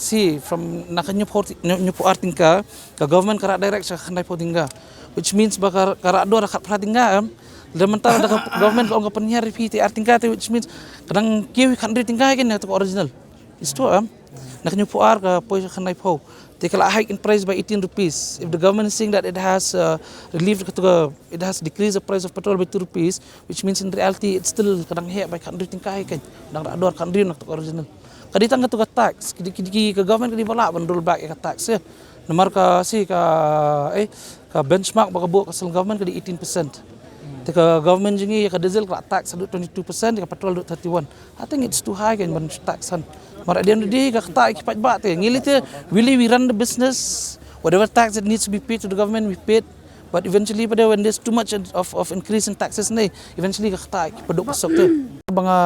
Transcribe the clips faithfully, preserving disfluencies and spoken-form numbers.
Si from na ka hynñiewphew, hynñiewphew ar tyngka, ka government ka rah direct sha ka khyndai phew tyngka, which means ba ka, ka rah dor khatphra tyngka em. Lada mynta da ka government ka ong ka pynhiar ïa phi te ar tyngka te, which means ka dang kiew hi khathynriew tyngka hi kein na ka original. It's true em. Na ka hynñiewphew ar ka poi sha ka khyndai phew. Te ka la hike in price by eighteen rupees. If the government is saying that it has, uh, relieved ka, it has decreased the price of petrol by two rupees, which means in reality it's still ka dang heh by khathynriew tyngka hi kein. Dang rah dor khathynriew na ka original. Ka dei tang katu ka tax, ki, ki, ki, ka government ka dei ba lah ban roll back ïa ka tax ïa. Namar ka si ka, eh, ka benchmark ba ka buh ka central government ka dei eighteen percent. Te ka government jong ngi ïa ka diesel ka la tax haduh twenty-two percent, ïa ka petrol haduh thirty-one. I think it's too high kan ban tax han. Namar at the end of the day ka ktah ïa ki paidbah te. Ngi lei te, really we run the business. Whatever tax that needs to be paid to the government we paid. But eventually pada when there's too much of, of increase in taxes ne, eventually ka ktah ïa ki paidbah ka suk te. Ba nga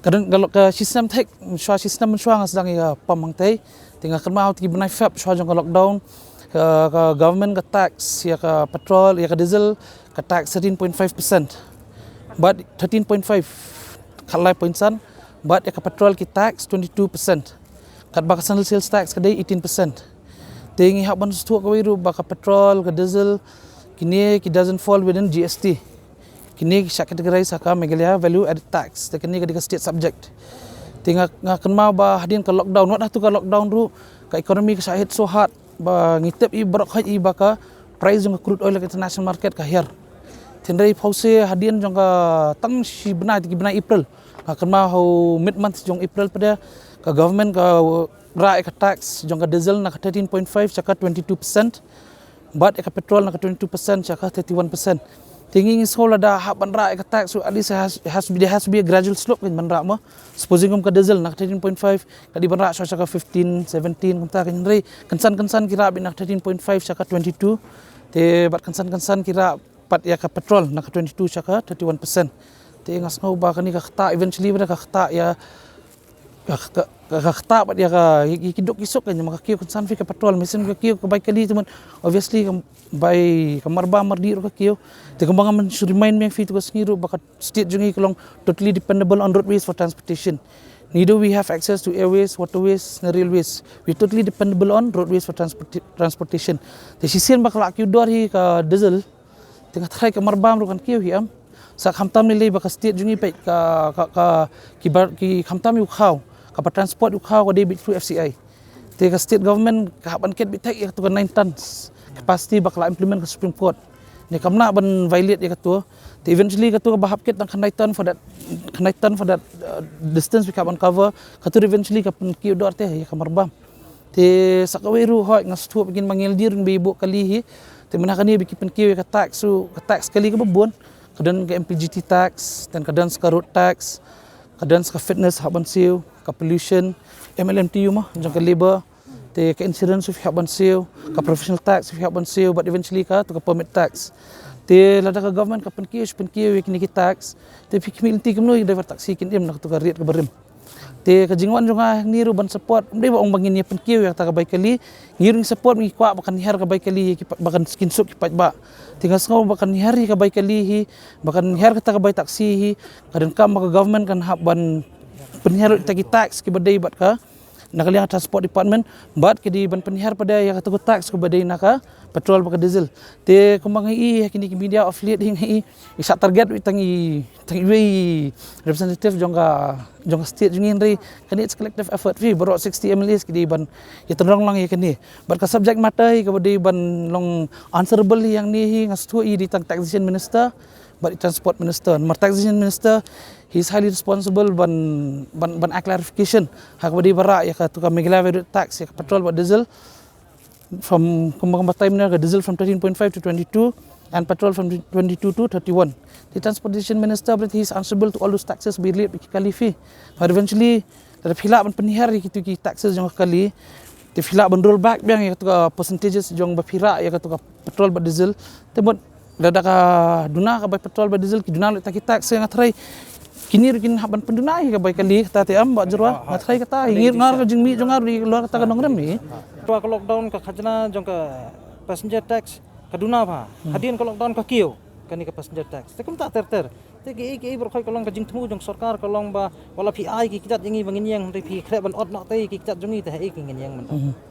Ka don ka, ka shisnem thik, shuwa shisnem shuwa nga sdang ïa ka pump hangtei. Te nga kynmaw ha ki bnai Feb shuwa jong ka lockdown, ka, ka government ka tax ïa ka petrol, ïa ka diesel, ka tax thirteen point five percent. Bad thirteen point five, khatlai point san, bad ïa ka petrol ki tax twenty-two percent. Katba ka central sales tax ka dei eighteen percent. Te ngi hap ban sngewthuh kawei ruh ba ka petrol, ka diesel, kine ki doesn't fall within G S T. Kine ki shah categorize ha ka Meghalaya Value Added Tax. Te kine ka dei ka state subject. Te nga, nga kynmaw ba hadien ka lockdown, wat hatu ka lockdown ruh, ka economy ka shah hit so hard ba ngi tip i baroh khoit i ba ka price jong ka crude oil ha ka international market ka hiar. Hynrei pause hadien jong ka tang shi bnai, ki bnai April. Nga kynmaw ha mid month jong April pat ka government ka rah ïa ka tax jong ka diesel na ka thirteen point five sha ka twenty-two percent. Bad ïa ka petrol na ka twenty-two percent sha ka thirty-one percent. Te ngi ngi sngew lada hap ban rah ïa ka tax, so at least it has, it has to be, there has to be a gradual slope kan ban rah mo. Supposing kum ka diesel na ka thirteen point five, ka dei ban rah sha, sha ka fifteen, seventeen kumta kan, hynrei kynsan kynsan ki rah beit na ka thirteen point five sha ka twenty-two. Te bad kynsan kynsan ki rah pat ïa ka petrol na ka twenty-two sha ka thirty-one percent. Te nga sngew ba kane ka ktah eventually ba ka ktah ïa ka, ka, ka, ka ktah bad ïa ka, ïa ki duk ki suk kan, namar ka kiew kynsan phi ka petrol, mynsiem ka kiew ka bai kali te mut obviously ka bai ka marbam mardih ruh ka kiew. Te kumba nga myn shu remind biang phi tu ka sngi ruh ba ka state jong ngi ka long totally dependable on roadways for transportation. Neither we have access to airways, waterways, nor railways. We totally dependable on roadways for transport, transportation. Te shisien ba ka la kiew dor hi ka diesel, te nga tharai ka marbam ruh kan kiew hi em. Sa khamtam lei lei ba ka state jong ngi peit ka, ka, ka, ki bar, ki khamtam ïa u khaw, kaba transport ïa u khaw ka dei beit through F C I. Te ka state government ka hap ban ket beit thik ïa katu ka nine tons capacity ba ka la implement ka Supreme Court. Ne kam lah ban violate ïa katu. Te eventually katu kaba hap ket tang khyndai ton for that, khyndai ton for that, uh, distance ba ka hap ban cover. Katu eventually ka pynkiew dor te ïa ka marbam. Te sa kawei ruh hooid nga sngewthuh ba kin ma ngi lade ruh ngin buh kali hi. Te mynta kane ba ki pynkiew ïa ka tax, so ka tax kali kaba bun. Ka don ka M P G T tax, then ka don sa ka road tax, ka don sa ka fitness hap ban siew, ka pollution, M L M T U mo, jong ka labour. Te ka insurance phi hap ban siew, ka professional tax phi hap ban siew, bad eventually katu ka permit tax. Te lada ka government ka pynkiew, pynkiew ïa kine ki tax, te phi khmih lynti kumno ïa ki driver taxi kin im na katu ka rate kaba rim. Te ka jingwan jong nga hangne ruh ban support, ym dei ba ong ba ngin ïa pynkiew ïa kata ka bai kali, ngi ruh ngi support, ngi kwah ba kan hiar ka bai kali, ki pa-, ba kan, kin suk ki paidbah. Te nga sngew ba kan hiar hi ka bai kali hi, ba kan hiar kata ka bai taxi hi, ka donkam ba ka government kan hap ban pynhiar ïa kita ki tax kiba dei bad ka, na ka liang transport department, bad ki dei ban pynhiar pat ïa kata ka tax kaba dei na ka petrol bad ka diesel. Te kumba nga i ha kine ki media of late hi nga i, i shah target wei tang i, tang iwei i representative jong ka, jong ka state jong ngi, hynrei kane it's collective effort, phi baroh sixty M L As ki dei ban ïa tynrong lang ïa kane. Bad ka subject matter hi kaba dei ban long answerable hi hangne hi nga sngewthuh i dei tang taxation minister bad i transport minister. Namar taxation minister, he is highly responsible ban, ban, ban ai clarification ha kaba dei ba rah ïa katu ka Meghalaya Value Added Tax ïa ka petrol bad diesel. From kumba, kumba time ne ka diesel from thirteen point five to twenty-two and petrol from twenty-two to thirty-one. The transportation minister, but he is answerable to all those taxes ba relate bad ki kali, phi. But eventually lada phi lah ban pynhiar ïa kitu ki taxes jong ka kali, te phi lah ban roll back biang ïa katu ka percentages jong ba phi rah ïa katu ka petrol bad diesel. Te mut lada ka duna ka bai petrol bad diesel ki duna lut kita ki tax, nga tharai kine ruh kin hap ban pynduna hi ka bai kali kata te em, Bah Jyrwa. Nga tharai kata hi, ngi nga ka jingmih jong nga ruh ïa ka lockdown ka nongrim hi. Twa ka lockdown ka khajna jong ka passenger tax ka duna bha. Hadien ka lockdown ka kiew kane ka passenger tax. Te kumta ter ter. Te ki ei ki ei baroh khoit ka long ka jingthmu jong sorkar ka long ba wat la phi ai ki kjat jong ngi ba ngin ïeng, te phi khreh ban ot noh te ki kjat jong ngi, te ha ei ki ngin ïeng mynta. Mhm.